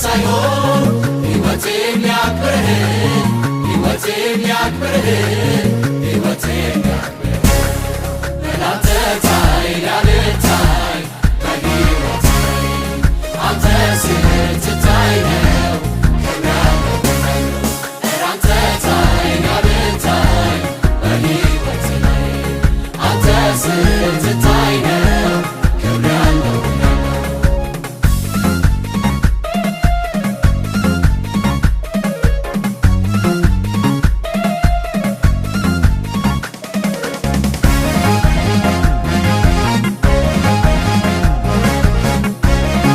ሳይሆን ሕይወቴም ያክብርህ፣ ሕይወቴም ያክብርህ፣ ሕይወቴም ያክብርህ። በላንተ ታይ ላልታይ በሕይወቴ አንተ ስትታይ።